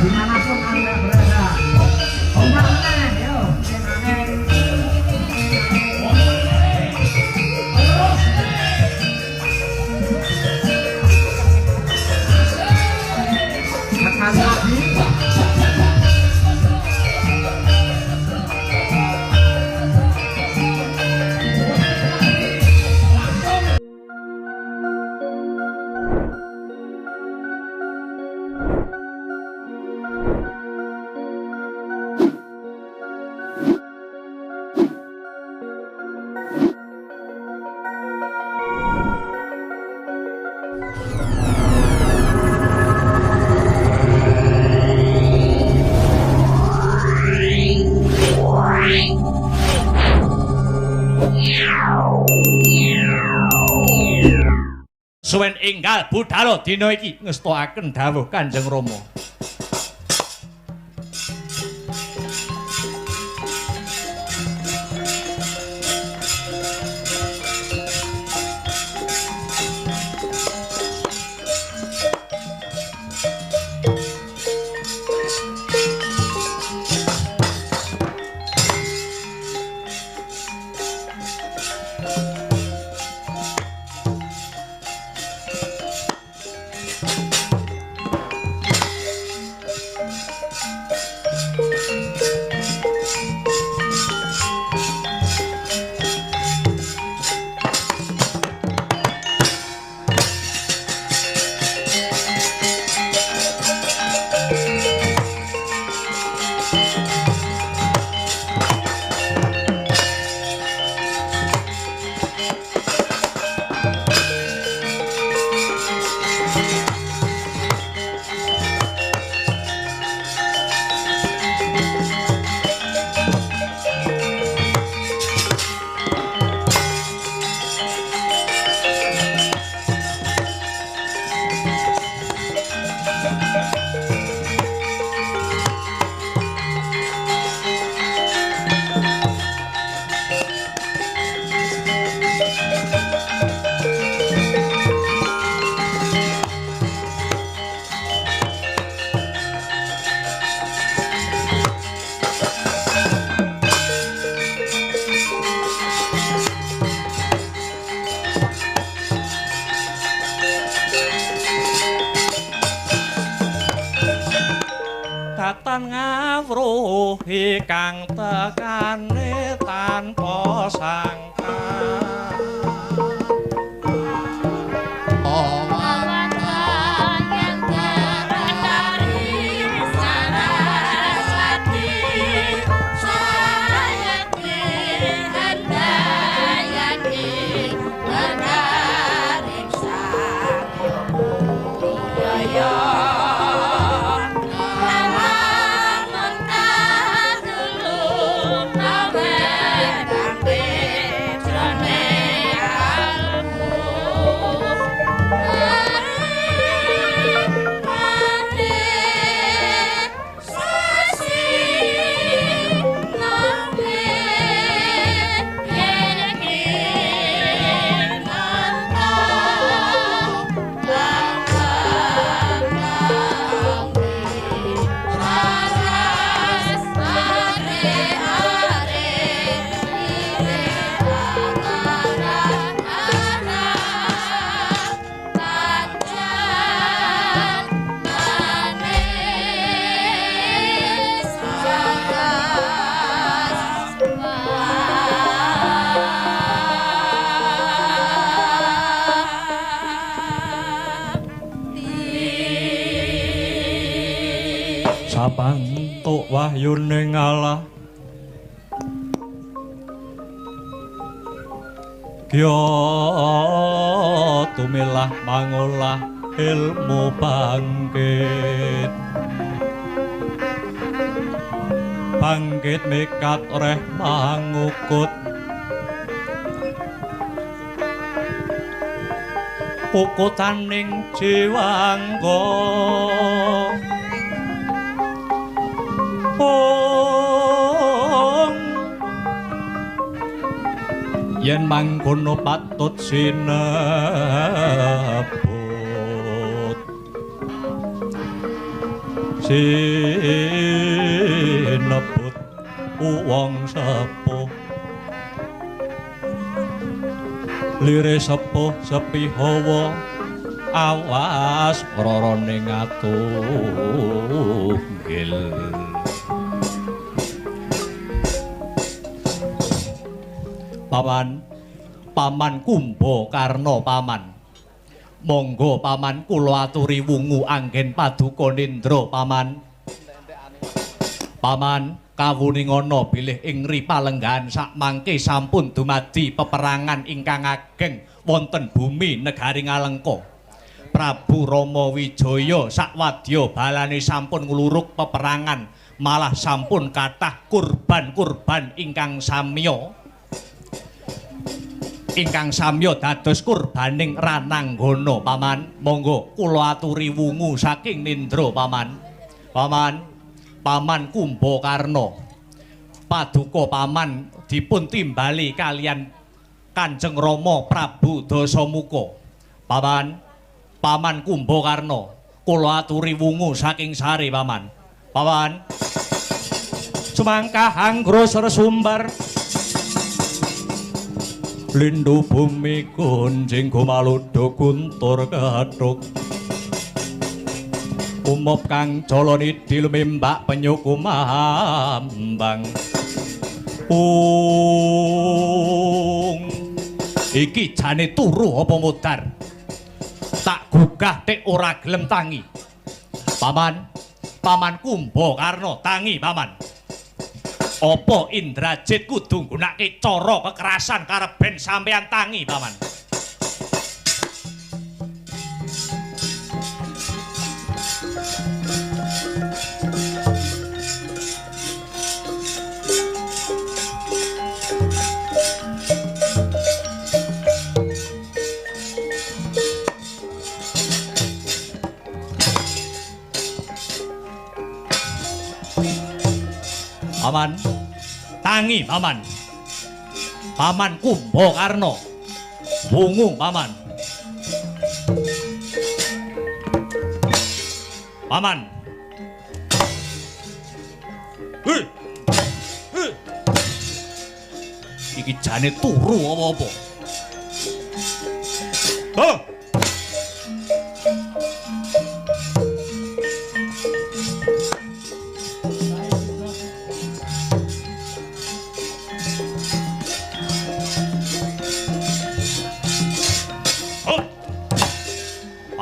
Dimanapun Anda berada. Omah meneh, yo, senane. Sekali lagi. Suwen enggal budhalo dina iki ngestokaken dawuh Kanjeng Rama. Datan ngawruhi kang tekane tanpa sangka. Sapantuk wahyune ngalah Kya tumilah mangolah ilmu bangkit. Bangkit mikat reh mangukut. Ukutaning jiwangga. Yen mangkono patut sinebut Sinebut wong sepuh lire sepuh sepi hawa awas rarane ngatunggil. Paman, Paman Kumbakarna paman. Monggo paman kula aturi wungu anggen paduka nindra paman. Paman kawuningana bilih ing ripalenggahan sakmangke sampun dumadi peperangan ingkang ageng wonten bumi negari Ngalengka. Prabu Rama Wijaya sakwadya balane sampun ngluruk peperangan, malah sampun kathah kurban-kurban ingkang samya. Ingkang samya dados kurbaning Rananggana paman. Monggo kula aturi wungu saking nindra paman. Paman, Paman Kumbakarna, paduka paman dipun timbali kalian Kanjeng Rama Prabu Dasamuka. Paman, Paman Kumbakarna, kula aturi wungu saking sare paman. Paman, sumangkah anggra sumbar lindu bumi gonjing gumaludo guntur kathuk umop kang jalanidhi lumimbak penyu kumambang. Ung iki jane turu apa modar, tak gugah tek ora gelem tangi. Paman, Paman Kumbakarna tangi paman. Apa Indrajit kudu nggunakake cara kekerasan kareben sampeyan tangi paman? Paman, tangi paman. Paman Kumbakarna, wungu paman. Paman. Hei. Hei. Iki jane turu apa-apa? Hah?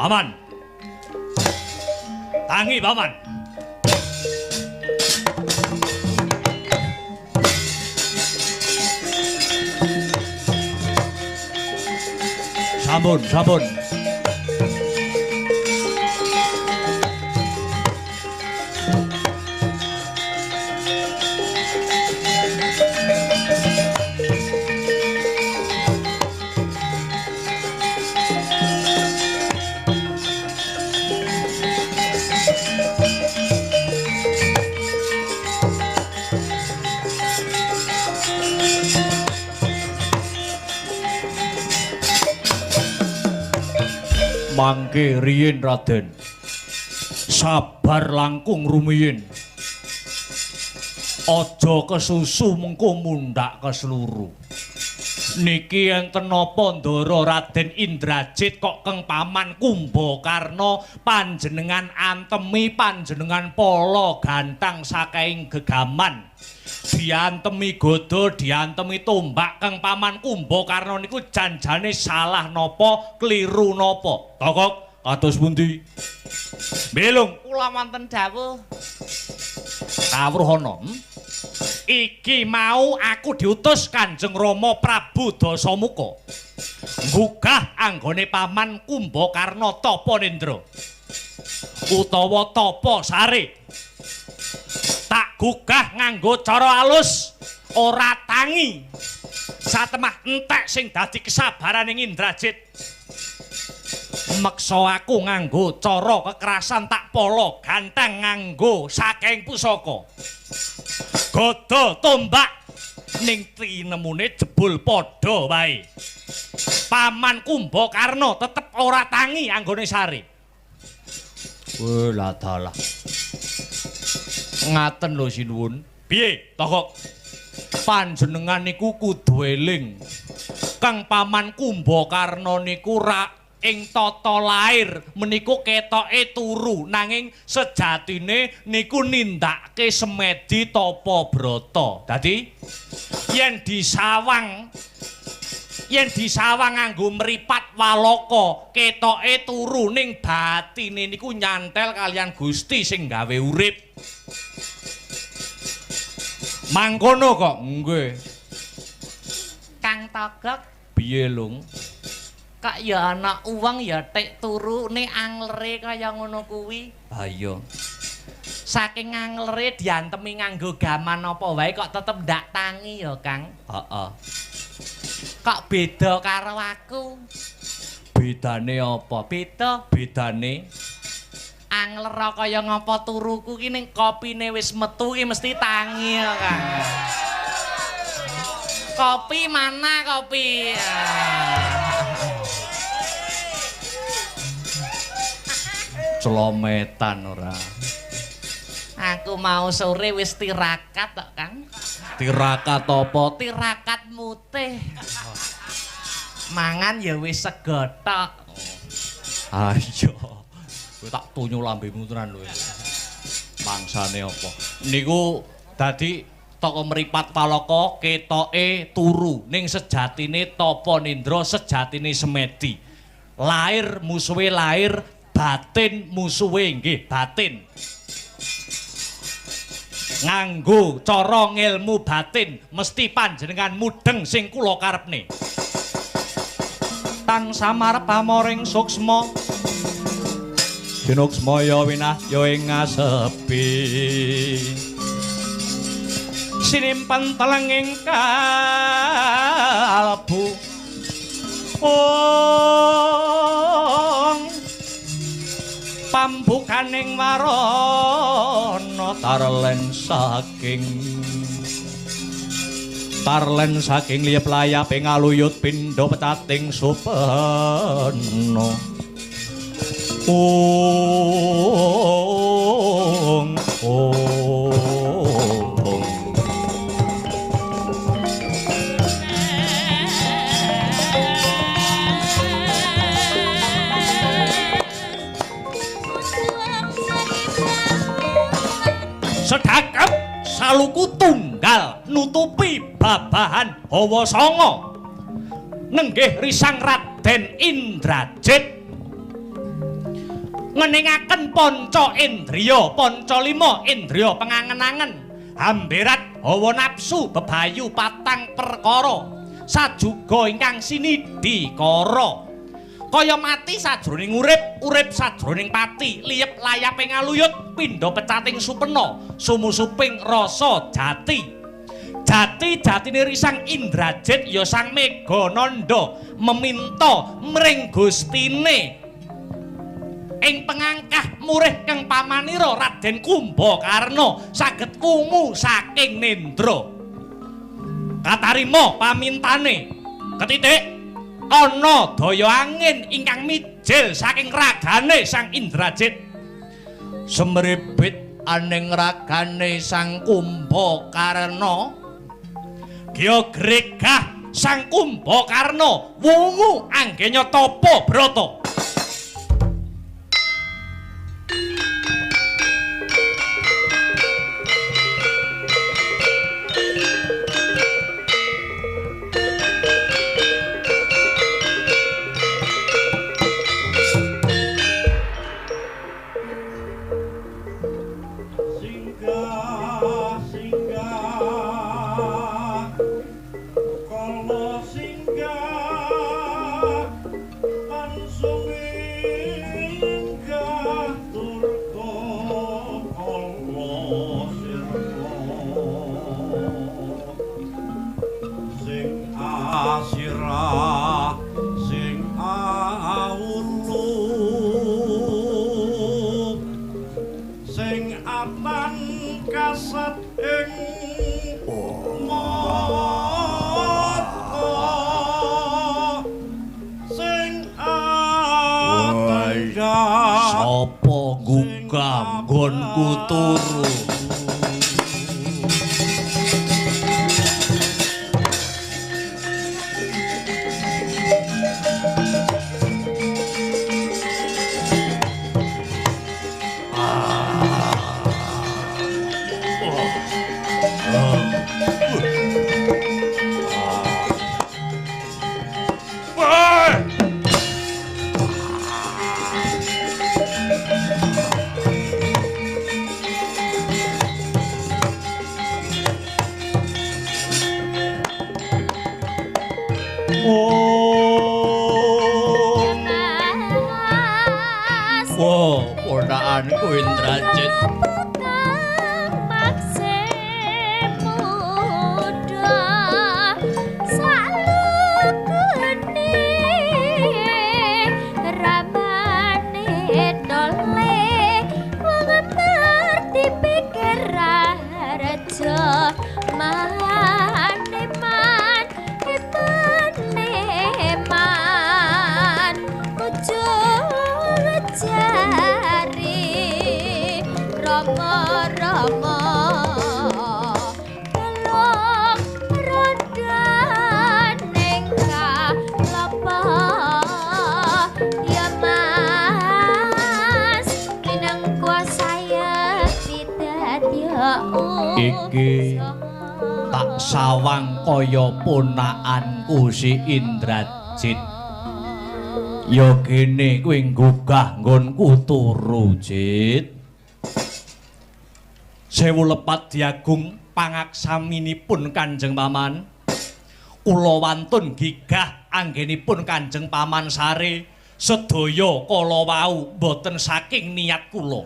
Paman, tangi paman. Sampun, sampun. Mangke riyin Raden, sabar langkung rumiyin, aja kesusu mengko mundhak kesluru. Niki enten napa ndara Raden Indrajit kok keng Paman Kumbakarna panjenengan antemi panjenengan pala gantang saking gegaman. Diantemi godo, diantemi tombak keng Paman Kumbakarna niku janjane salah napa, kliru napa? Tokok kados pundi? Belung kula wonten dawuh. Kawruh ana. Iki mau aku diutus Kanjeng Rama Prabu Dasamuka nggugah anggone Paman Kumbakarna tapa nindra utawa tapa sare. Tak gugah nganggo cara alus, ora tangi. Satemah entek sing dadi kesabaraning Indrajit. Meksa aku nganggo cara kekerasan tak pala ganteng nganggo saking pusaka. Gada tombak ning tinemune jebul padha wae. Paman Kumbakarna tetep ora tangi anggone sare. Wah, dalah. Ngaten lho sinuwun. Piye, Togok? Panjenengan niku kudu eling. Kang Paman Kumbakarna niku ra ing tata lair meniku ketoke turu, nanging sejatine niku nindakake semedi tapa brata. Dadi yen disawang nganggo mripat walaka ketoke turu, ning batine niku nyantel kalian Gusti sing gawe urip. Mangkono kok nggih. Kang Togok, piye lung? Kok ya ana uwong ya tik turu ning anglere kaya ngono kuwi. Ha iya. Saking anglere diantemi nganggo gaman apa wae kok tetep ndak tangi ya, Kang. Heeh. Kok beda karo aku? Bedane apa? Beda. Bedane angler kaya ngapa turuku ki ning kopine wis metu ki mesti tangi ya, Kang. Kopi mana kopi? Celometan ora. Aku mau sore wis tirakat tok, Kang. Tirakat apa? Tirakat mutih. Mangan ya wis sego tok. Ayo. Kowe tak tunyu lambemu tenan lho. Mangsane apa? Niku dadi toko mripat palaka ketoke turu, ning sejatine tapa nindra, sejatine semedi. Lair musuhe lair, batin musuhe nggih batin. Nganggo cara ngelmu batin mesti panjenengan mudheng sing kula karepne. Tang samar pamoring suksma Jinuksmaya winahya ing ngasepi. Sinimpen telenging kalbu. Ong pambukaning warana tarlen saking liyep layaping aluyut pindha petating supena. Ong ong. Sedakep saluku tunggal nutupi babahan hawa sanga nenggih risang Raden Indrajit ngeningaken panca indriya, panca lima indriya pengangen-angen, hamberat hawa nafsu bebayu patang perkara sajuga ingkang sinidhikara. Kaya mati sajroning urip, urip sajroning pati, liyep layape ngaluyut, pindha pecating supena, sumusuping rasa jati. Jati jatine risang Indrajit ya Sang Megananda meminta mring Gustine ing pengangkah murih kang pamanira Raden Kumbakarna saged wungu saking nendra. Katarima pamintane ketitik ana daya angin ingkang mijil saking ragane Sang Indrajit. Semribit aning ragane Sang Kumbakarna, giya gregah Sang Kumbakarna wungu anggenya tapa brata. Gugah nggonku turu. Ponakanku Indrajit. Iki tak sawang kaya ponakanku si Indrajit. Ya kene kowe nggugah nggonku turu, Jit. Sewu lepat diagung pangaksaminipun Kanjeng Paman. Kula wantun gigah anggenipun Kanjeng Paman sare sedaya kala wau boten saking niat kula.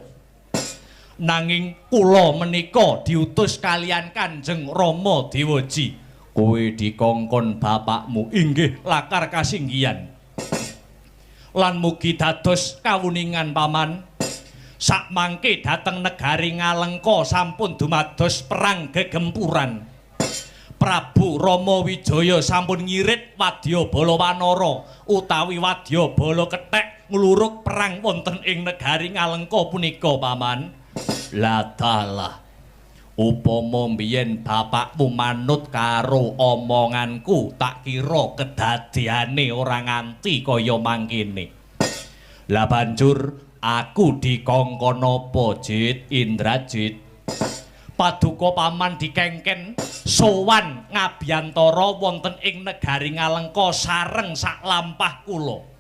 Nanging kula menika diutus kalian Kanjeng Rama Dewaji. Kowe dikongkon bapakmu inggih lakar kasinggihan. Lan mugi dados kawuningan Paman. Sakmangke dhateng negari Ngalengka sampun dumados perang gegempuran. Prabu Rama Wijaya sampun ngirit wadya bala wanara utawi wadya bala kethek ngluruk perang wonten ing negari Ngalengka punika Paman. Ladalah upama mbiyen bapakmu manut karo omonganku tak kira kedadeane ora nganti kaya mangkene. Lah banjur aku dikongkon apa, Jit Indrajit? Paduka Paman dikengken sowan ngabiyantara wonten ing negari Ngalengka sareng saklampah kula.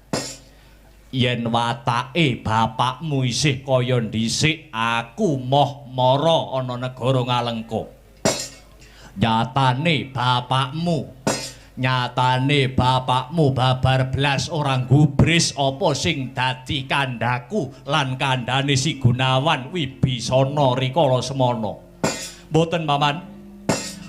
Yen watake bapakmu isih kaya dhisik, aku moh mara ana negara Ngalengka. Nyatane bapakmu babar blas ora gubris apa sing dadi kandhaku lan kandhane si Gunawan Wibisana rikala semana. Mboten Paman.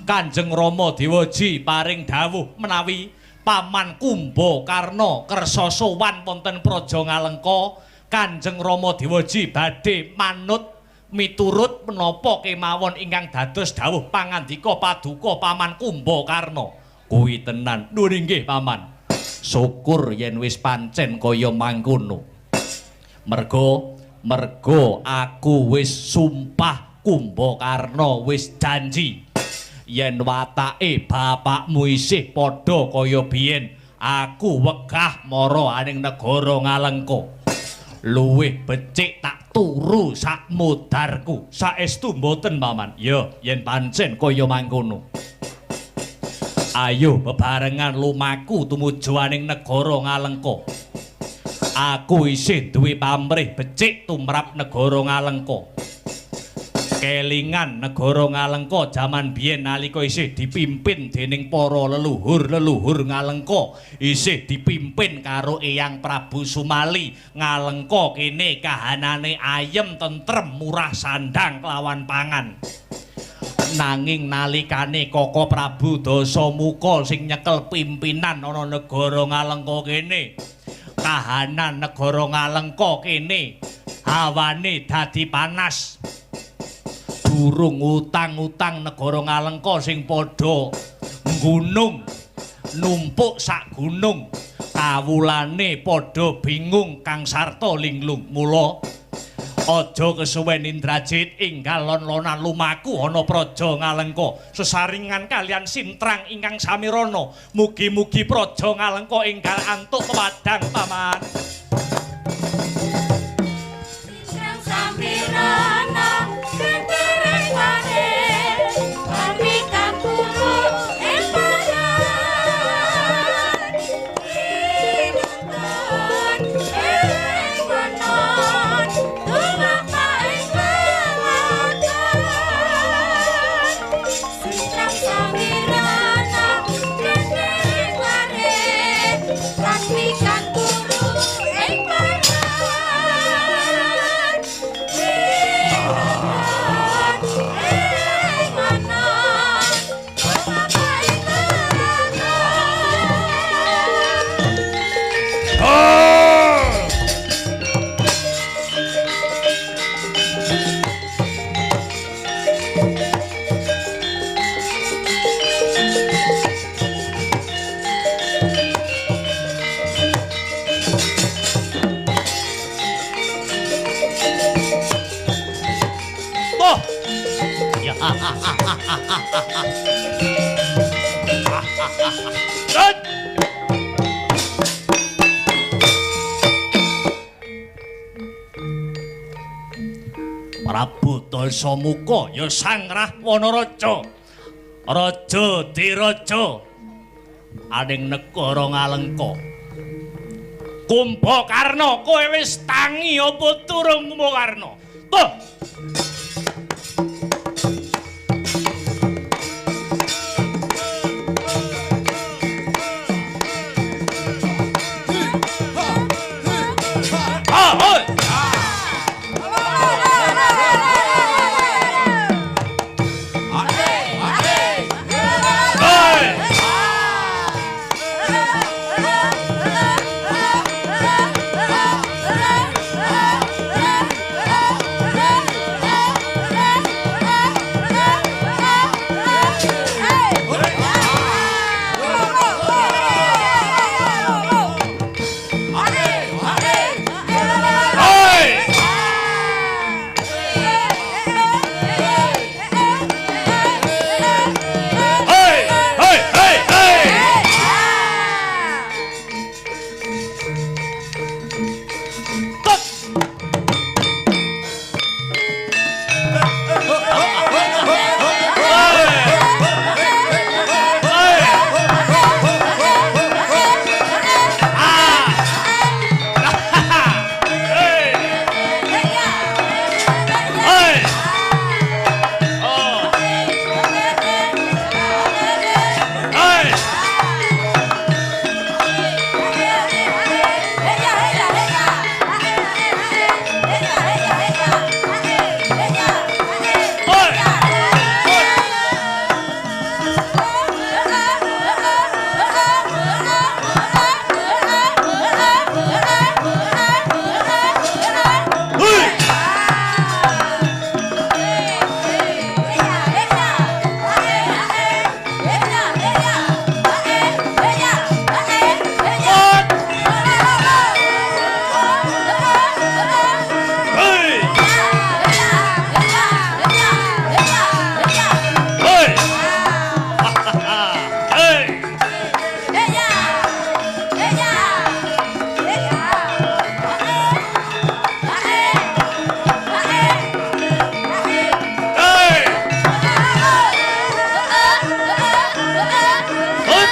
Kanjeng Rama Dewaji paring dawuh menawi Paman Kumbakarna kersa sowan wonten Praja Ngalengka, Kanjeng Rama Dewaji badhe manut miturut menapa kemawon ingkang dados dawuh pangandika paduka Paman Kumbakarna. Kuwi tenan. Nuwun inggih Paman. Syukur yen wis pancen kaya mangkono. Mergo aku wis sumpah Kumbakarna wis janji yen watake bapakmu isih padha kaya biyen, aku wegah mara aning negara Ngalengka. Luwih becik tak turu sakmudarku. Saestu mboten Paman? Ya, yen pancen kaya mangkono. Ayo bebarengan lumaku tumuju aning negara Ngalengka. Aku isih duwe pamrih becik tumrap negara Ngalengka. Kelingan negara Ngalengka jaman biyen nalika isih dipimpin dening para leluhur-leluhur Ngalengka, isih dipimpin karo Eyang Prabu Sumali. Ngalengka kene kahanane ayem tentrem murah sandang kelawan pangan. Nanging nalikane Koko Prabu Dasamuka sing nyekel pimpinan ana negara Ngalengka kene, kahanan negara Ngalengka kene hawane dadi panas. Durung utang-utang negara Ngalengka sing padha nggunung numpuk sak gunung, kawulane padha bingung kang sarta linglung. Mula Aja kesuwen Indrajit, enggal lon-lonan lumaku ana praja Ngalengka sesaringan kalian Sintrang ingkang samirana. Mugi-mugi praja Ngalengka enggal antuk pepadang paman. Sintrang samirana ketereng mane pamitan turu ing paran pinutun ing wenon tumapa ing lelakon. Sintrang samirana ketereng mane pamitan turu ing paran pinutun ing wenon tumapa ing lelakon. Toh. Ya. Tut. Prabu Dasamuka ya Sang Rahwana Raja. Raja Diraja aning negara Ngalengka. Kumbakarna, kowe wis tangi apa durung Kumbakarna? Tuh. Ah, oi. Oi. Oi. Hei, hei, hei, hei. Tut. Hei. Hei. Oh. Hei. Hei. Hei. Tut. Hei. Hei. Hei. Hei. Tut.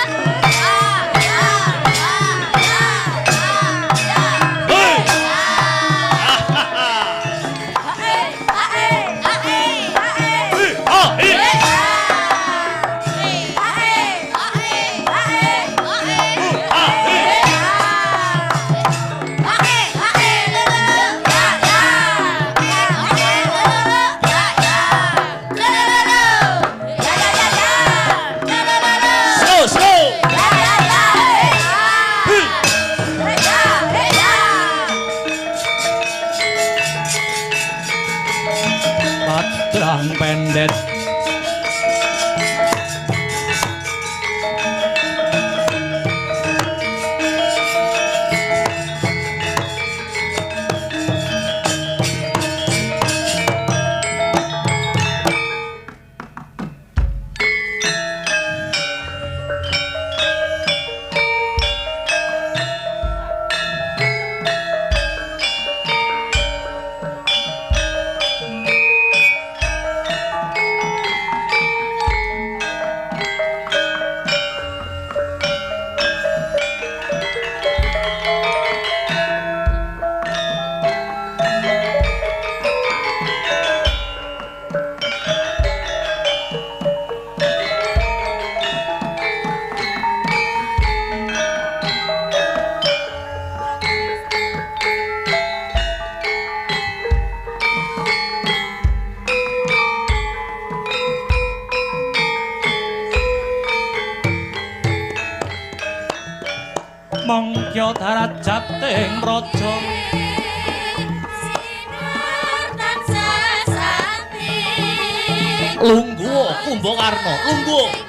Hei. Hei. Ah, hi. Ah, hi. Slow, slow. Hei. Patrang pendet Mangkya darajating praja. Lungguh Kumbakarna, lungguh.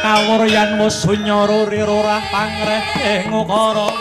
Kawuryan wus sunya ruri rurah pangreh ing ukara.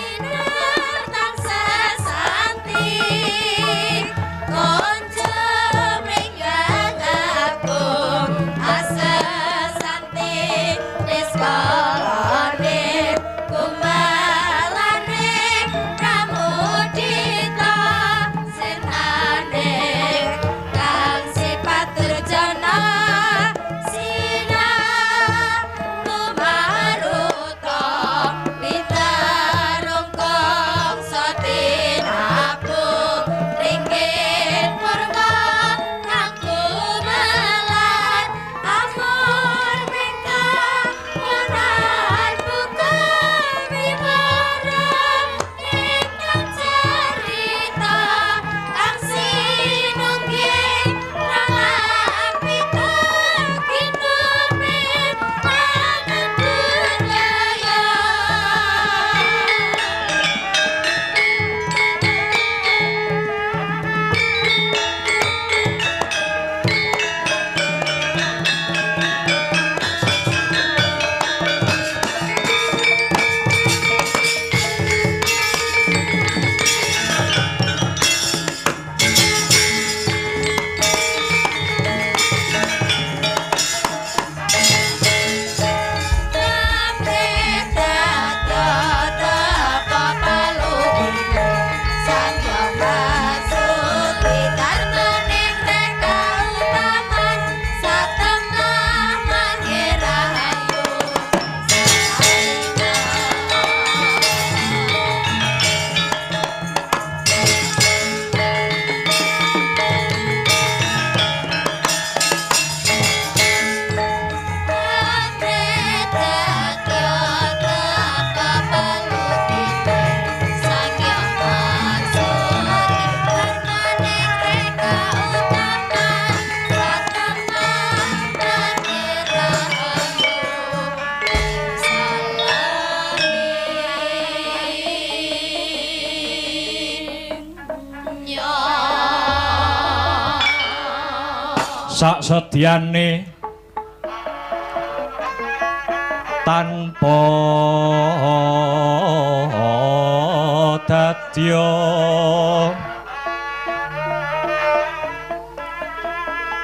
Sak sedyane tanpa dadya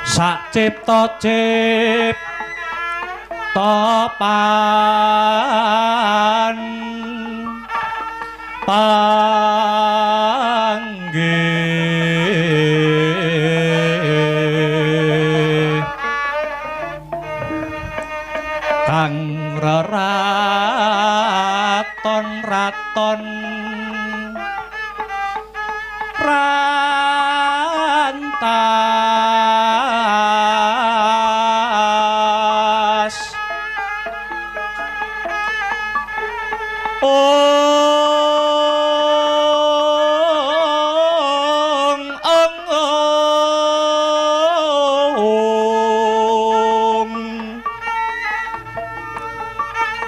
sak cipta cipta pan panggih kang reraton raton rantas ong ong ong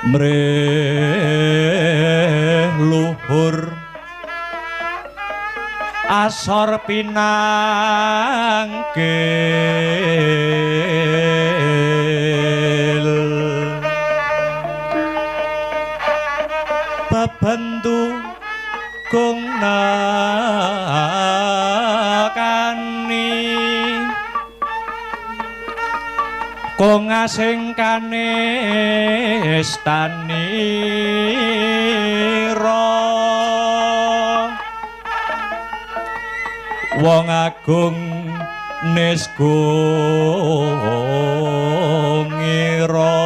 mreh luhur Asor pinangkil bebendu gong nakani kong asing kanestanira wong agung nisgo ngira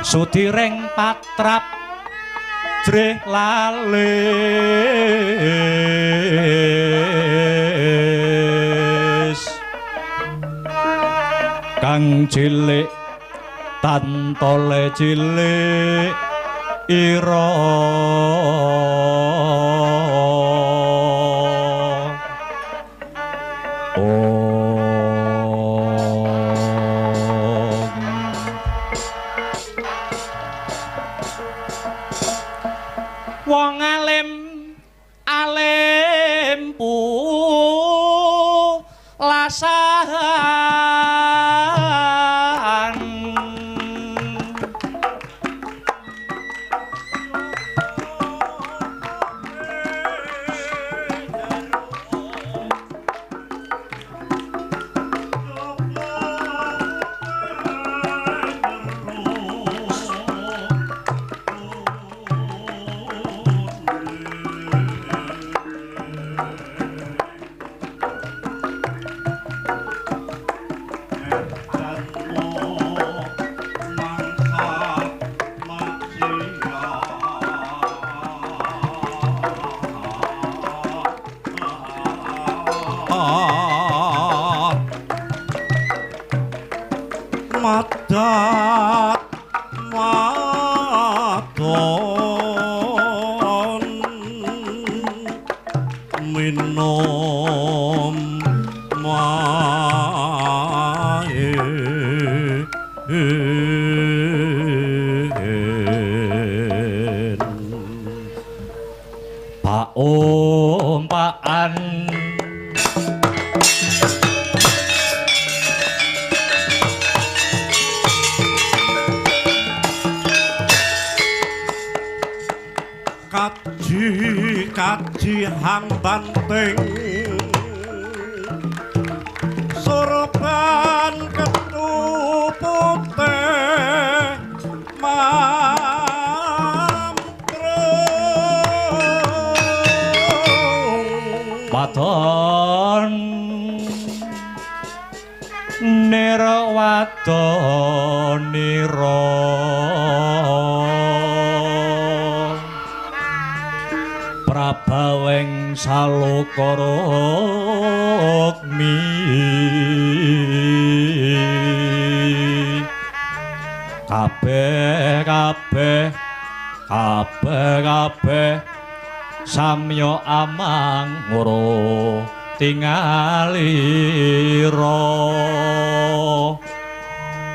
sudireng patrap jrih lalis kang cilik tantole cilik ira. Wong alim alim pulasan Madat madon minum mae paompaan kaji kaji hang banting sorban ketupute mamprung wadon nira wadonira prabaweng saloka rukmi kabeh kabeh kabeh kabeh samya amangura tingalira.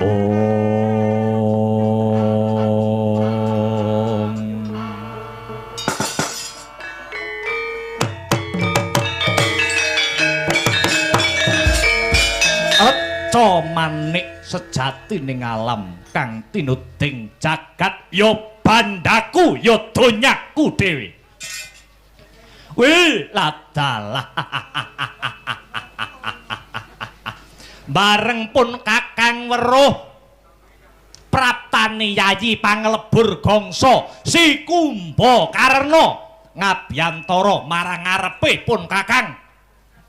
Om. Reca manik sejati ning alam kang tinuding jagat ya bandaku ya donyaku dhewe. Wih, ladalah. Bareng pun kakang weruh praptane Yayi Panglebur Gongso si Kumbakarna ngabyantara marang ngarepe pun kakang.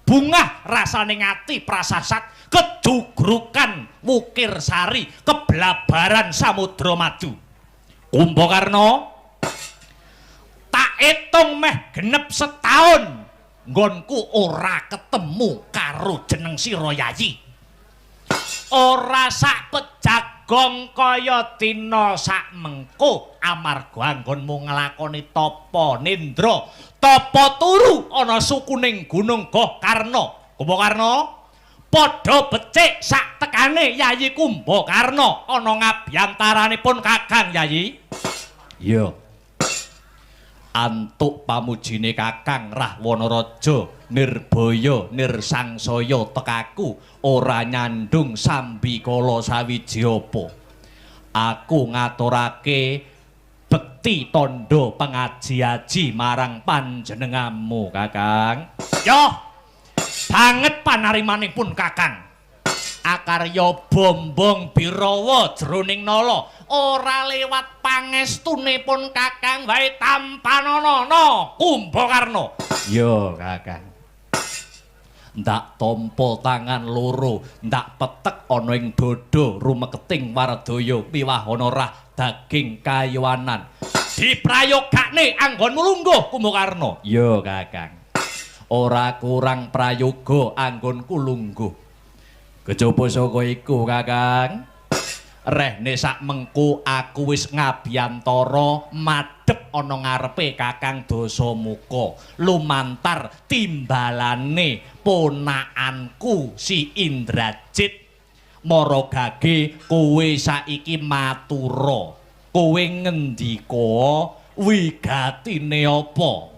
Bungah rasane ngati prasasat kejugrukan wukir sari keblabaran samudra madu. Kumbakarna tak etung meh genep setahun nggonku ora ketemu karo jeneng sira Yayi. Ora sak pejagong kaya dina sak mengko amarga anggonmu nglakoni tapa nindra, tapa turu ana sukuning Gunung Gokarna. Kumbakarna padha becik sak tekane Yayi Kumbakarna ana ngabyantaranipun Kakang Yayi. Iya. Antuk pamujine Kakang Rahwana Raja nirbaya nirsangsaya tekaku ora nyandung sambikala sawiji apa. Aku ngaturake bekti tandha pengaji-aji marang panjenenganmu, Kakang. Yo, banget panarimanipun Kakang. Akarya bombong birawa jroning nala ora lewat pangestunipun Kakang wae tampanana Kumbakarna. Yo, Kakang. Ndak tampa tangan loro, ndak petek ana ing dada rumeketing wardaya piwahana rah daging kayuwanan. Diprayogakne anggonmu lungguh Kumbakarna. Yo, Kakang. Ora kurang prayoga anggonku lungguh. Kejaba saka iku, Kakang, rehne sak mengko aku wis ngabiyantara madhep ana ngarepe Kakang Dasamuka lumantar timbalane ponakanku si Indrajit. Mara gage kowe saiki matura, kowe ngendika wigatine apa?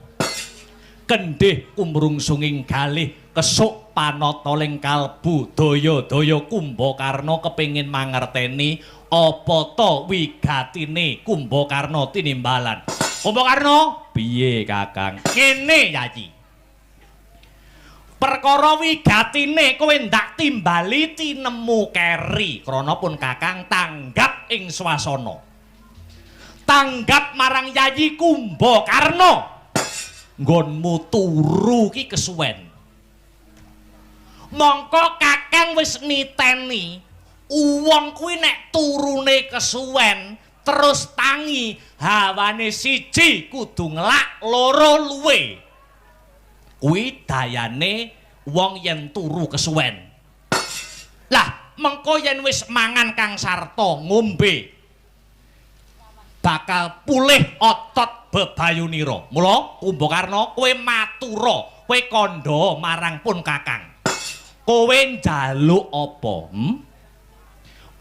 Kendhih kumrungsunging galih kesuk panata ling kalbu daya-daya Kumbakarna kepengin mangerteni apa ta wigatine Kumbakarna tinimbalan. Kumbakarna, piye Kakang? Ngene Yayi. Perkara wigatine kowe ndak timbali tinemu keri krana pun Kakang tanggap ing swasana. Tanggap marang Yayi Kumbakarna. Nggonmu turu ki kesuwen. Mongko Kakang wis niteni wong kuwi nek turune kesuwen terus tangi hawane siji kudu ngelak loro luwe. Kuwi dayane wong yen turu kesuwen. Lah mengko yen wis mangan Kang Sarta ngombe bakal pulih otot bebayunira. Mula Kumbakarna kowe matura, kowe kandha marang pun Kakang. Kowe njaluk apa?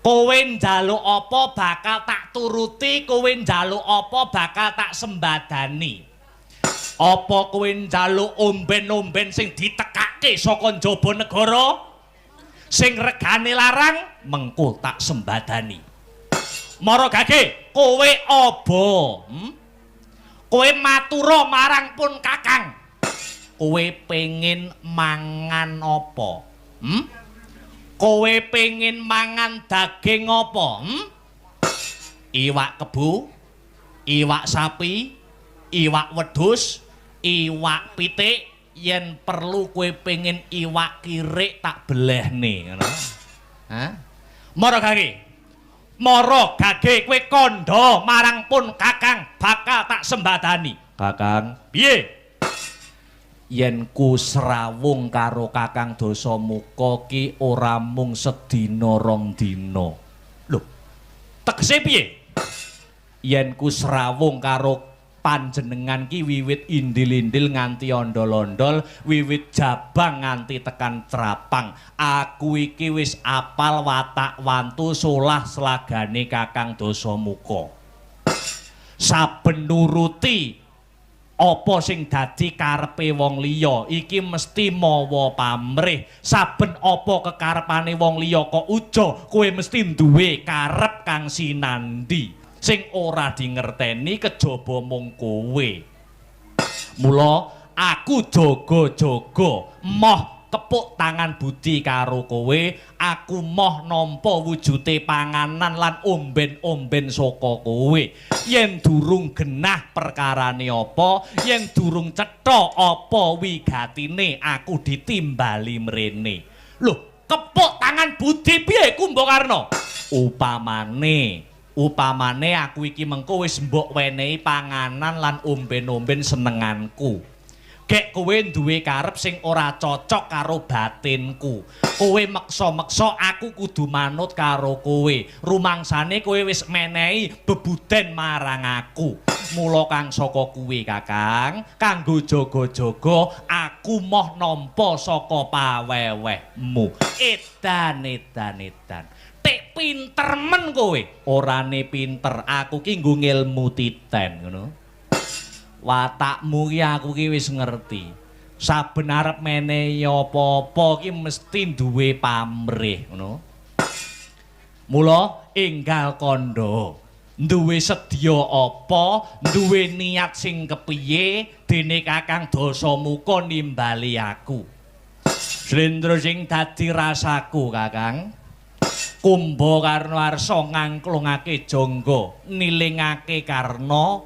Kowe njaluk apa bakal tak turuti, kowe njaluk apa bakal tak sembadani. Apa kowe njaluk omben-omben sing ditekake saka njaba negara? Sing regane larang mengko tak sembadani. Mara gage kowe aba? Kowe matura marang pun Kakang. Kowe pengin mangan apa? Kowe pengin mangan daging apa? Iwak kebu, iwak sapi, iwak wedhus, iwak pitik, yen perlu kowe pengin iwak kirik tak belehne ngono. Hah? Mara gage. Mara gage kowe kandha marang pun Kakang bakal tak sembadani. Kakang, piye? Yen ku srawung karo Kakang Dasamuka ki ora mung sedina rong dina. Lho, tegese piye? Yen ku srawung karo panjenengan ki wiwit indil-indil nganti ondol-ondol, wiwit jabang nganti tekan trapang. Aku iki wis apal watak wantu solah slagane Kakang Dasamuka. Saben nuruti apa sing dadi karepe wong liya iki mesti mawa pamrih. Saben apa kekarepane wong liya kok uja, kowe mesti duwe karep kang sinandi sing ora dingerteni kejaba mung kowe. Mula aku jaga-jaga moh tepuk tangan budi karo kowe, aku moh nampa wujude panganan lan omben-omben saka kowe. Yen durung genah perkarane apa, yen durung cetha apa wigatine, aku ditimbali mrene. Lho, kepuk tangan budi piye Kumbakarna? Upamane aku iki mengko wis mbok wenehi panganan lan omben-omben senenganku. Gek kowe duwe karep sing ora cocok karo batinku. Kowe meksa-meksa aku kudu manut karo kowe. Rumangsane kowe wis menehi bebuden marang aku. Mula kang saka kuwi Kakang, kanggo jaga-jaga aku moh nampa saka pawewehmu. Edan edan edan. Tek pinter men kowe. Orane pinter, aku ki nggo ngelmu titen ngono. Watakmu ki aku ki wis ngerti. Saben arep menehi apa-apa ki mesti duwe pamrih, ngono. Mula enggal kandha, duwe sedya apa, duwe niat sing kepiye, dene Kakang Dasamuka nimbali aku. Slendra sing dadi rasaku, Kakang. Kumbakarna arsa ngangklungake jangga, nilingake karna,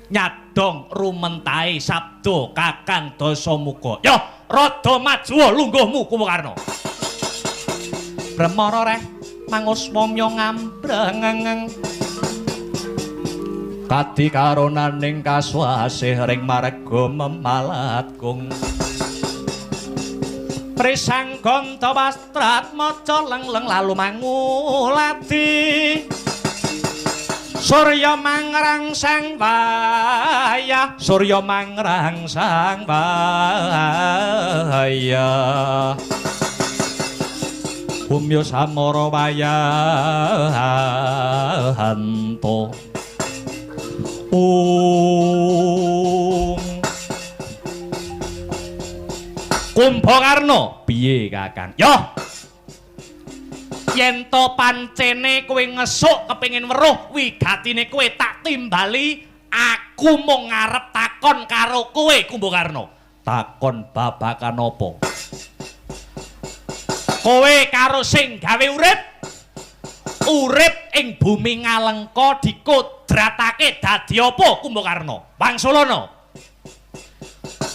nyadong rumentahe sabda Kakang Dasamuka. Yo, rada maju lungguhmu Kumbakarna. Bremara reh mangusmamya ngambrengeng. Kadi karonaning kaswasih ring marga memalat kung. Prisang ganta wastrat maca lengleng lalu manguladi. Surya mangrangsang wayah, surya mangrangsang wayah. Bumya samara wayahanto. Ung. Kumbakarna, piye Kakang? Yo. Yen to pancene kowe ngesuk kepengin weruh wigatine kowe tak timbali, aku mung ngarep takon karo kowe Kumbakarna. Takon babagan apa? Kowe karo sing gawe urip, urip ing bumi Ngalengka dikodratake dadi apa Kumbakarna? Wangsulana.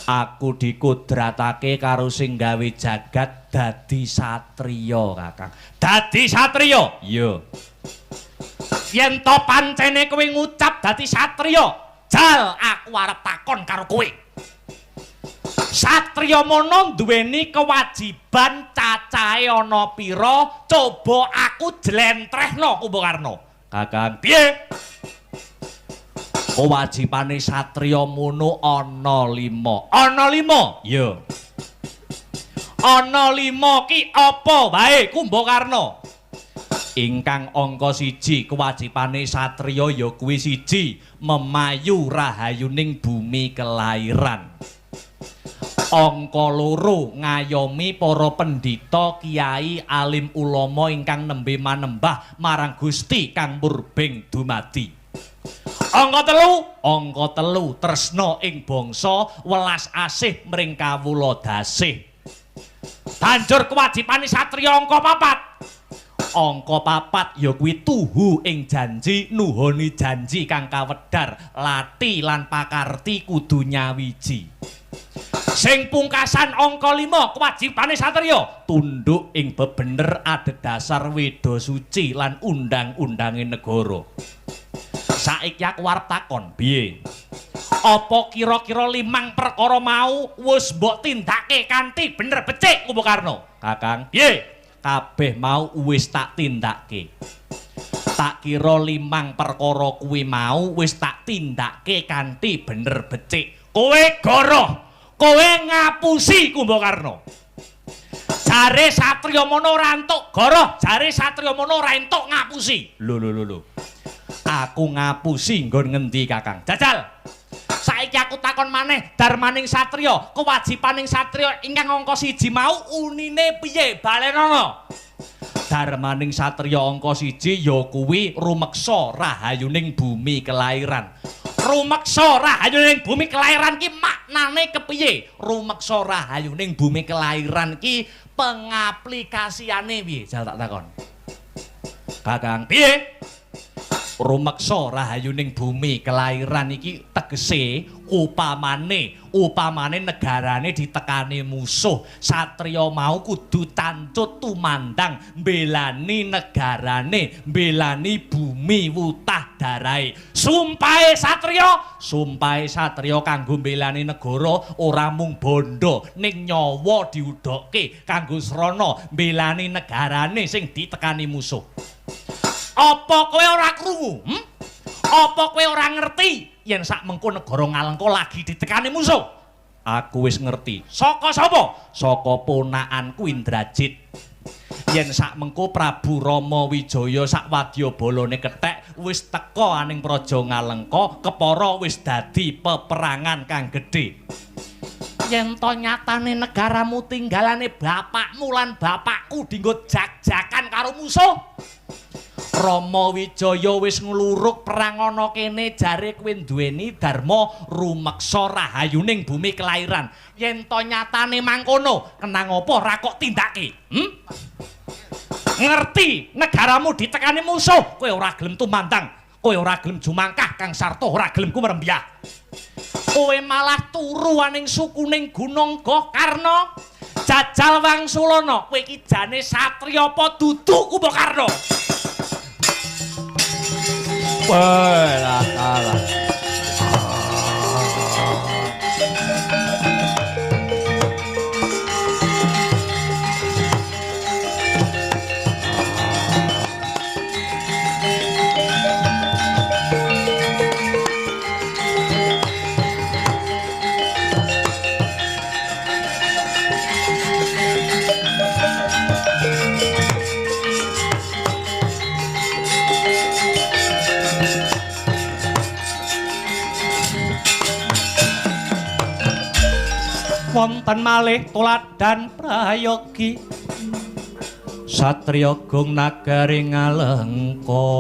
Aku dikodratake karo sing gawe jagat dadi satriya, Kakang. Dadi satriya? Iya. Yen to pancene kowe ngucap dadi satriya, jal aku arep takon karo kowe. Satriya mono duweni kewajiban cacahe ana pira? Coba aku jlentrehno Kumbakarna. Kakang, piye? Kewajibane satriya mono ana 5. Ana 5? Iya. Ana 5 ki apa wae Kumbakarna? Ingkang angka 1 kewajibane satriya ya kuwi 1, memayu rahayuning bumi kelairan. Angka 2 ngayomi para pendhita, kiai, alim ulama ingkang nembe manembah marang Gusti kang murbeng dumadi. Angka 3, angka 3 tresna ing bangsa, welas asih mring kawula dasih. Banjur kewajibane satriya angka 4. Angka 4 ya kuwi tuhu ing janji, nuhoni janji kang kawedhar, lati lan pakarti kudu nyawiji. Sing pungkasan angka 5 kewajibane satriya tunduk ing bebener adhedhasar weda suci lan undang-undange negara. Saiki aku arep takon, piye? Apa kira-kira 5 perkara mau wis mbok tindake kanthi bener becik Kumbakarna? Kakang, piye? Kabeh mau wis tak tindake. Tak kira 5 perkara kuwi mau wis tak tindake kanthi bener becik. Kowe goroh, kowe ngapusi Kumbakarna. Jare satriya mono ora entuk goroh, jare satriya mono ora entuk ngapusi. Lho lho lho lho. Aku ngapusi nggon ngendi Kakang? Jajal. Saiki aku takon maneh darmaning satriya, kewajibaning satriya ingkang angka 1 mau unine piye? Balenono. Darmaning satriya angka 1 ya kuwi rumeksa rahayuning bumi kelairan. Rumeksa rahayuning bumi kelairan ki maknane kepiye? Rumeksa rahayuning bumi kelairan ki pengaplikasiane piye? Jajal tak takon. Kakang, piye? Rumeksa rahayuning bumi kelairan iki tegese upamane negarane ditekani musuh, satriya mau kudu tancut tumandang mbelani negarane, mbelani bumi wutah darahe. Sumpahe satriya, sumpahe satriya kanggo mbelani negara ora mung bondo ning nyawa diudhokke kanggo srana mbelani negarane sing ditekani musuh. Apa kowe ora krungu? Apa kowe ora ngerti yen sak mengko negara Ngalengka lagi ditekani musuh? Aku wis ngerti. Saka sapa? Saka ponakanku Indrajit. Yen sak mengko Prabu Rama Wijaya sak wadyabalane kethek wis teka aning Praja Ngalengka, kepara wis dadi peperangan kang gedhe. Yen to nyatane negaramu tinggalane bapakmu lan bapakku dinggo jak-jakan karo musuh. Rama Wijaya wis ngluruk perang ana kene, jare kowe duweni dharma rumeksa rahayuning bumi kelairan. Yen to nyatane mangkono, kenang apa ora kok tindake? Ngerti negaramu ditekani musuh, kowe ora gelem tumandang, kowe ora gelem jumangkah Kang Sarto, ora gelem kumrembyah. Kowe malah turu aning sukuning Gunung Gokarna, jajal wangsulana. Kowe iki jane satriya apa dudu Kumbakarna? Wah, salah. Wonten malih tuladhan prayogi satriya gung nagari Ngalengka.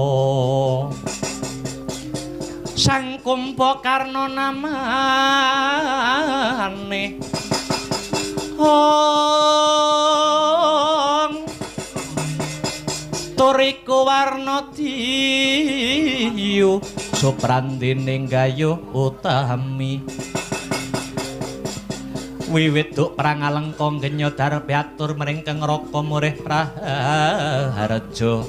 Sang Kumbakarna namane Ong Turiku warna diyu soprandene gayuh utami. Wiwit duk perang Alengka genyodar piatur mringkeng raka murih praharja.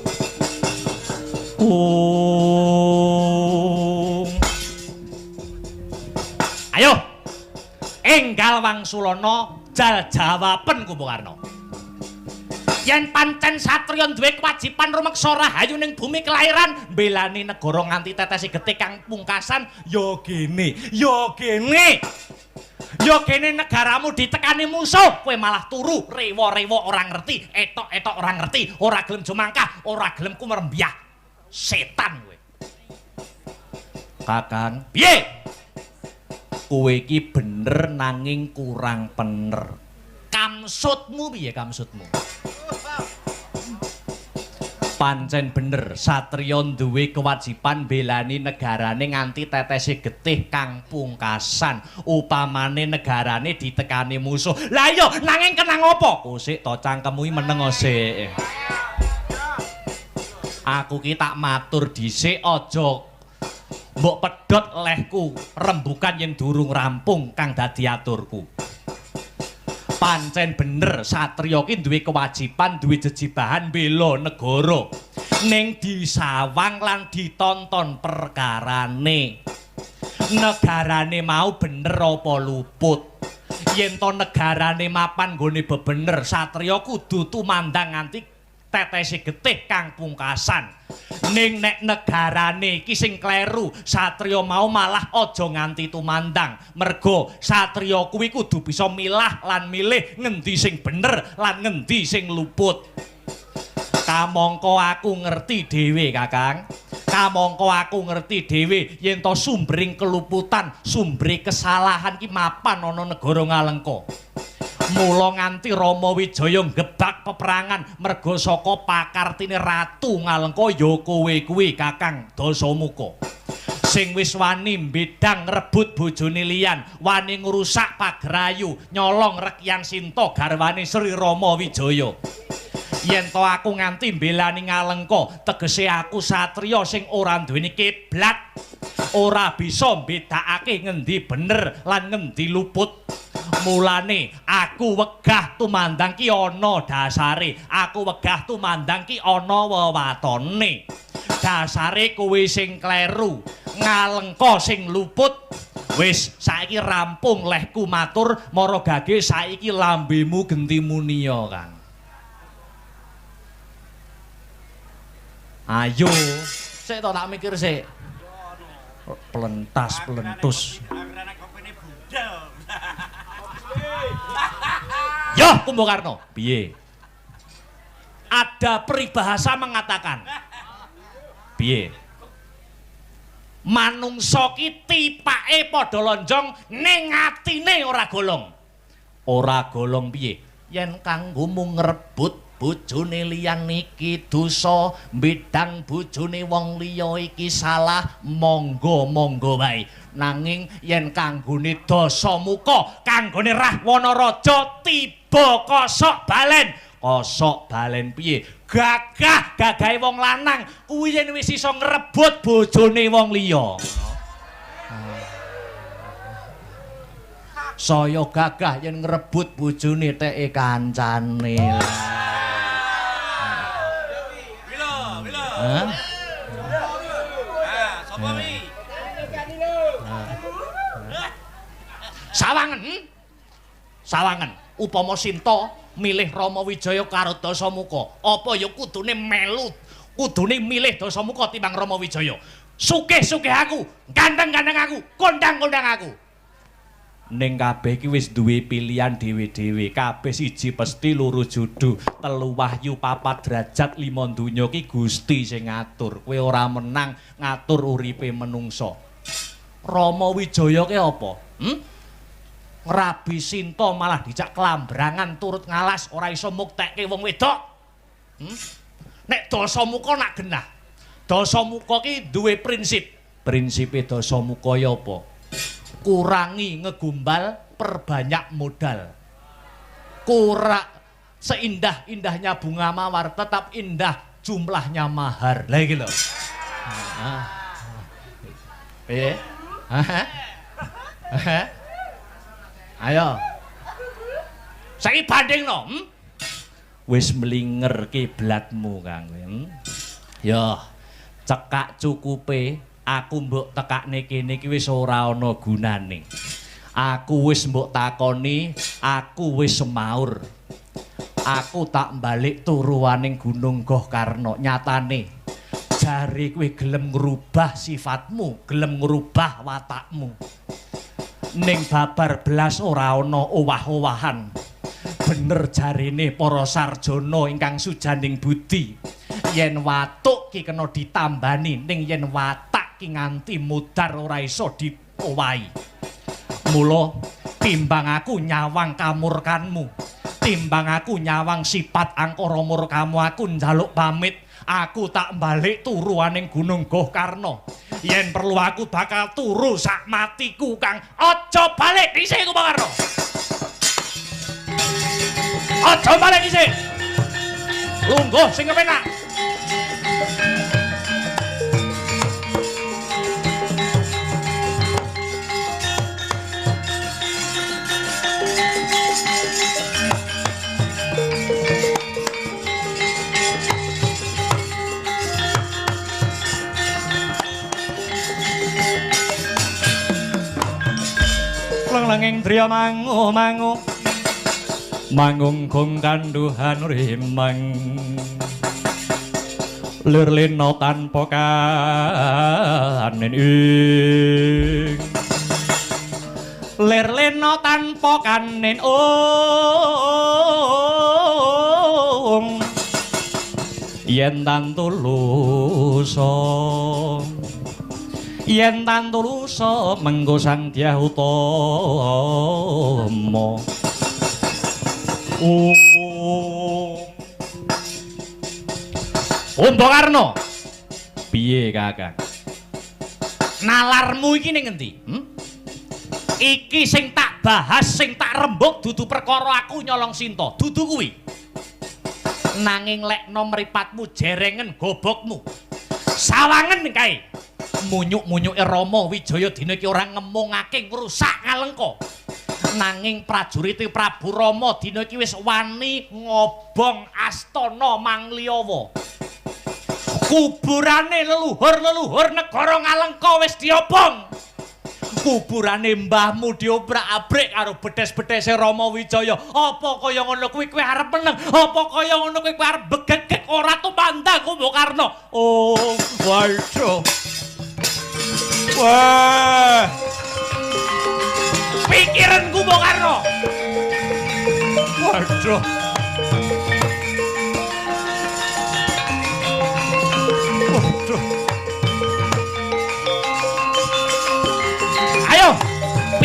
Ayo enggal wangsulana jal jawaben Kumbakarna. Yen pancen satriya duwe kewajiban rumeksa rahayu ning bumi kelairan, mbelani negara nganti tetesi getih kang pungkasan, ya gene, ya gene. Ya gene negaramu ditekani musuh, kowe malah turu rewa-rewa ora ngerti, etok-etok ora ngerti, ora gelem jumangkah, ora gelem kumrembyah. Setan kowe. Kakang, piye? Kowe iki bener nanging kurang pener. Kamsutmu piye kamsutmu? Pancen bener, satriya duwe kewajiban belani negarane nganti tetese getih kang pungkasan. Upamane negarane ditekani musuh. Lah iya, nanging kenang apa? Kosik to cangkemmu iki meneng sik. Aku ki tak matur dhisik aja mbok pedhot lehku rembukan yen durung rampung kang dadi aturku. Pancen bener satriya ki duwe kewajiban, duwe jejibahan bela negara. Ning disawang lan ditonton perkarane. Negarane mau bener apa luput? Yen to negarane mapan nggone bebener, satriya kudu tumandang nganti tetese getih kang pungkasan. Ning nek negarane iki sing kleru, satriya mau malah aja nganti tumandang. Mergo satriya kuwi kudu bisa milah lan milih ngendi sing bener lan ngendi sing luput. Kamangka aku ngerti dhewe, Kakang. Kamangka aku ngerti dhewe yen to sumbering keluputan, sumbere kesalahan ki mapan ana negara Ngalengka. Mula nganti Rama Wijaya nggebak peperangan merga saka pakartine Ratu Ngalengka ya kowe kuwi Kakang Dasamuka. Sing wis wani mbedang rebut bojone liyan, wani ngrusak pagrayu, nyolong rekyan Sinta garwane Sri Rama Wijaya. Yen to aku nganti mbelani Ngalengka, tegese aku satriya sing ora duweni kiblat, ora bisa mbedakake ngendi bener lan ngendi luput. Mulane aku wegah tumandang ki ana dasare, aku wegah tumandang ki ana wewatone. Dasare kowe sing kleru, Ngalengka sing luput. Wis saiki rampung lehku matur, mara gage saiki lambemu genti muniya, Kang. Ayo, sik to tak mikir sik. Plentas plentus. Yo Kumbakarna, piye? Ada peribahasa mengatakan, piye? Manungsa ki tipake padha lonjong ning atine ora golong. Ora golong piye? Yen kanggo mung ngrebut bojone liyan iki dosa, mbedang bojone wong liya iki salah, monggo-monggo wae. Nanging yen kanggone Dasamuka, kanggone Rahwana Raja tiba kosok balen. Kosok balen piye? Gagah gagahe wong lanang kuwi yen wis iso ngrebut bojone wong liya. Saya gagah yen ngrebut bojone teke kancane. Wilo, wilo. Hah? Nah, sapa wi? Sawangen. Sawangen upama Sinta milih Rama Wijaya karo Dasamuka, apa ya kudune melu, kudune milih Dasamuka timbang Rama Wijaya. Sugih-sugih aku, ganteng-ganteng aku, kondang-kondang aku. Ning kabeh iki wis duwe pilihan dhewe-dhewe. Kabeh siji pesti, loro judu, telu wahyu, papat derajat, lima donya ki Gusti sing ngatur. Kowe ora menang ngatur uripe menungsa. Rama Wijaya ki apa? Rabi Sinta malah dijak kelambrangan turut ngalas ora iso muktekke wong wedok. Nek Dasamuka nak genah. Dasamuka ki duwe prinsip. Prinsipe Dasamuka ya apa? Kurangi ngegombal, perbanyak modal. Kurak seindah-indahnya bunga mawar tetap indah jumlahnya mahar. Lah iki lho. Piye? Hah? Hah? Ayo. Saiki bandingno, Wis mlinger kiblatmu, Kang. Ya, cekak cukupe aku mbok tekakne kene iki wis ora ana gunane. Aku wis mbok takoni, aku wis semaur. Aku tak balik turuaning Gunung Gohkarna. Nyatane jare kowe gelem ngrubah sifatmu, gelem ngrubah watakmu. Ning babar blas ora ana owah-owahan. Bener jarene para sarjana ingkang sujaning budi. Yen watuk ki kena ditambani, ning yen watak ki nganti mudhar ora iso diowahi. Mula timbang aku nyawang kamurkanmu, timbang aku nyawang sifat angkara murkamu, aku njaluk pamit. Aku tak balik turu aning Gunung Gohkarna. Yen perlu aku bakal turu sak matiku, Kang. Aja balik dhisik, Kumbakarna. Aja balik dhisik. Lungguh sing kepenak. Lenging driya mangu mangu mangung gong kanduhan rimang lir lena tanpa kanen ing lir lena tanpa kanen ong yen tan tulusa yen tan tulusa mengko Sang Dyah Utama. Kumbakarna, piye Kakang? Nalarmu iki ning ngendi? Iki sing tak bahas, sing tak rembug dudu perkara aku nyolong Sinta, dudu kuwi. Nanging lekno mripatmu jerengen gobokmu. Sawangen kae. Munyuk-munyuke Rama Wijaya dina iki ora ngemungake ngrusak Ngalengka. Nanging prajurite Prabu Rama dina iki wis wani ngobong astana Mangliawa. Kuburane leluhur-leluhur negara Ngalengka wis diobong. Kuburane mbahmu diobrak-abrik karo bedes-bedese Rama Wijaya. Apa kaya ngono kuwi kowe arep meneng? Apa kaya ngono kuwi kowe arep begegek ora tumandang Kumbakarna? Oh, waduh. Wah. Pikiran Kumbakarna. Waduh.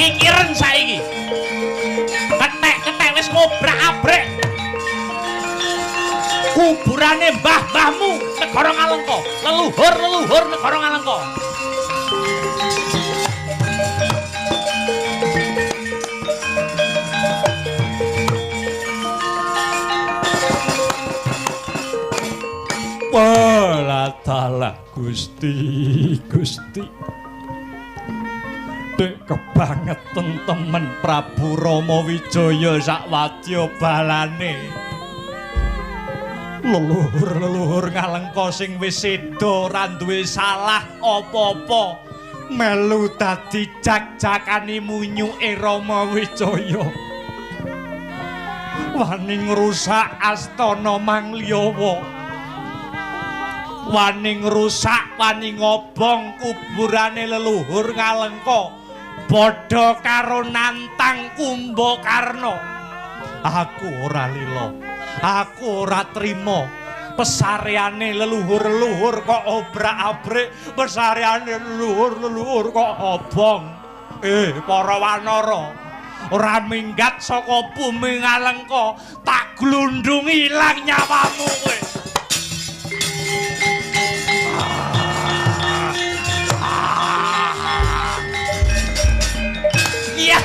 Pikiran saiki. Ketek-ketek wis ngobrak-abrik kuburane mbah-mbahmu negara Ngalengka, leluhur-leluhur negara Ngalengka. Walatalah Gusti, Gusti. Dek kebangetan temen Prabu Rama Wijaya sak wadya balane. Leluhur-leluhur Ngalengka sing wis seda ora duwe salah apa-apa, melu dadi jak-jakane munyuke Rama Wijaya. Wani ngrusak astana Mangliyawa. Wani ngrusak, wani ngobong kuburane leluhur Ngalengka. Padha karo nantang Kumbakarna. Aku ora lila, aku ora trima. Pesareane leluhur-leluhur kok obrak-abrik, pesareane leluhur-leluhur kok obong. Para wanara, ora minggat saka bumi Ngalengka, tak glundungi ilang nyawamu kowe. Ya.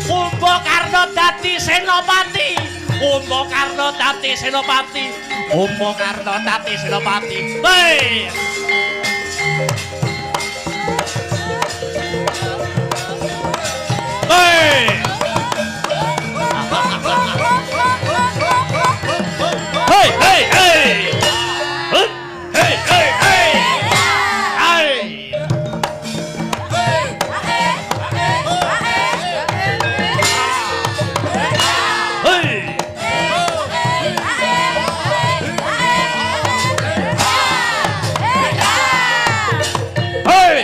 Kumbakarna dadi senopati. Kumbakarna dadi senopati. Kumbakarna dadi senopati. Hei. Hei. Hei, hei, hei. Hei, hei, hei. Hei. Hei. Hei.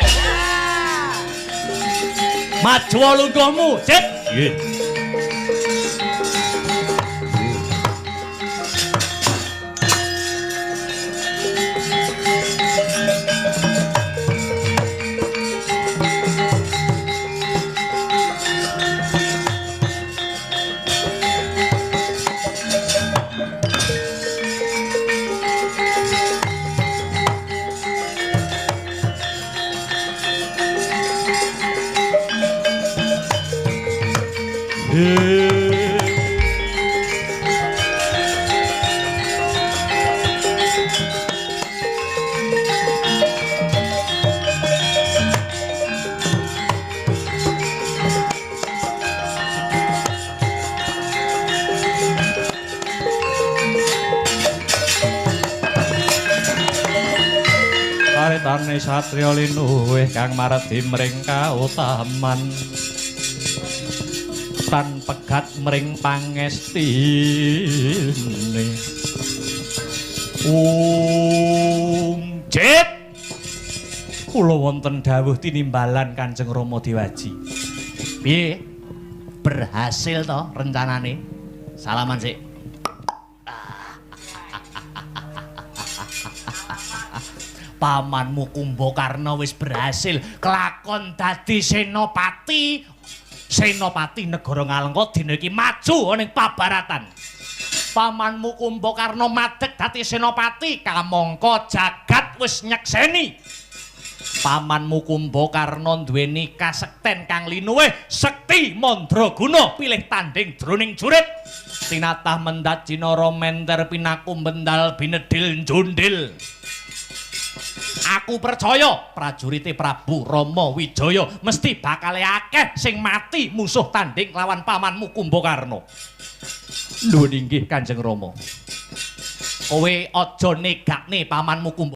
Maju lungguhmu, Cit. Nggih. Karitane satriya linuwih kang maredi mring kautaman tan pegat mring pangestine. Cit. Kula wonten dawuh tinimbalan Kanjeng Rama Dewaji. Piye? Berhasil to rencanane? Salaman sik. Pamanmu Kumbakarna wis berhasil kelakon dadi senopati. Senopati negara Ngalengka dina iki maju ning pabaratan. Pamanmu Kumbakarna madeg dadi senopati kamangka jagat wis nyekseni. Pamanmu Kumbakarna duweni kasekten kang linuwih sekti mandraguna pilih tanding jroning jurit. Tinatah mendat jinara menter pinaku bendal binedil njundil. Aku percaya prajurite Prabu Rama Wijaya mesti bakal akeh sing mati musuh tanding lawan pamanmu Kumbakarna. Nuwun inggih Kanjeng Rama. Kowe aja negakne pamanmu Kumbakarna.